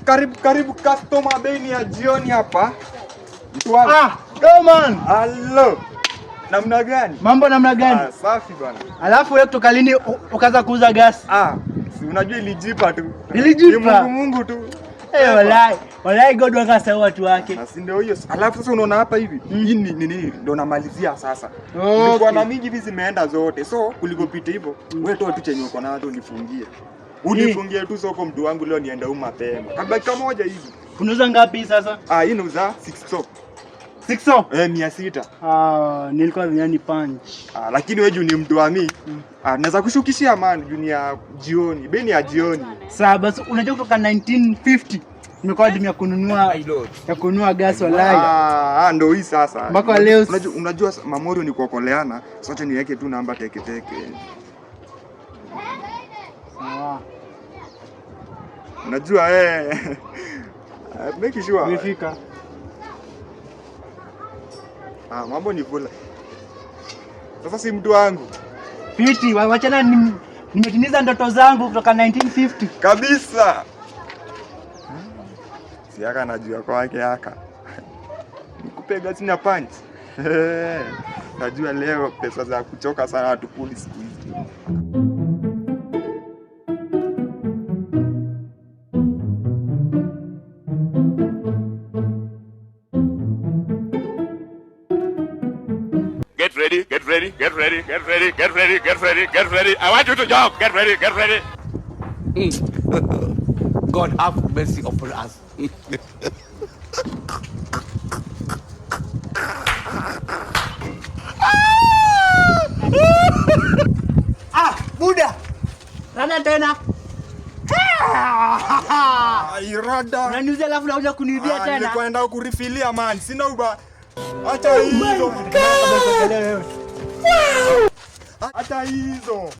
Karibu karibu customer, bei ni ya jioni hapa. Mtu wangu. Ah, Roman. Halo. Namna gani? Mambo namna gani? Ah, safi bwana. Alafu wewe kutoka lini ukaanza kuuza gas? Ah, si unajua ilijipa tu. Ilijipa? Ni Mungu Mungu tu. Eh, walai. Walai God wakasahau watu wake. Na si ndio hiyo. Alafu sasa unaona hapa hivi. Hii ni nini? Ndio namalizia sasa. Okay. Nilikuwa na mingi hivi zimeenda zote. So kuliko pita hivyo, wewe toa tu chenye uko nacho unifungie. Unifungie tu soko mtu wangu leo niende huko mapema. Kabla dakika moja hivi. Unauza ngapi sasa? Ah, hii nauza 6 so. 6 so. Eh, 600. Ah, nilikuwa nadhani punch. Ah, lakini wewe juu ni mtu wa mi. Ah, naweza kushukishia man juu ni ya jioni. Bei ni ya jioni. Sawa basi, unajua kutoka 1950 nimekuwa dimu ya kununua gas walai. Ah, ah, ndo hii sasa. Mpaka leo. Unajua mamorio ni kuokoleana. Sasa niweke tu namba teke teke. Sawa. Unajua eh. Make sure. Umefika. Ah, mambo ni vula. Sasa si mtu wangu. Fiti, wachana nimetimiza ndoto zangu kutoka 1950. Kabisa. Si aka najua kwake aka. Nikupe gasi na punch. Najua leo pesa za kuchoka sana hatukuli siku hizi. Get ready, get ready, get ready, get ready, get ready, get ready, get ready. I want you to jump. Get ready, get ready. God have mercy upon us. Ah, buda. Rana tena. Ah, irada. Unaniuzia alafu unakuja kuniibia Ah, tena. nilikuwa naenda kurifilia man. Sina uba. Acha hizo. Acha hizo.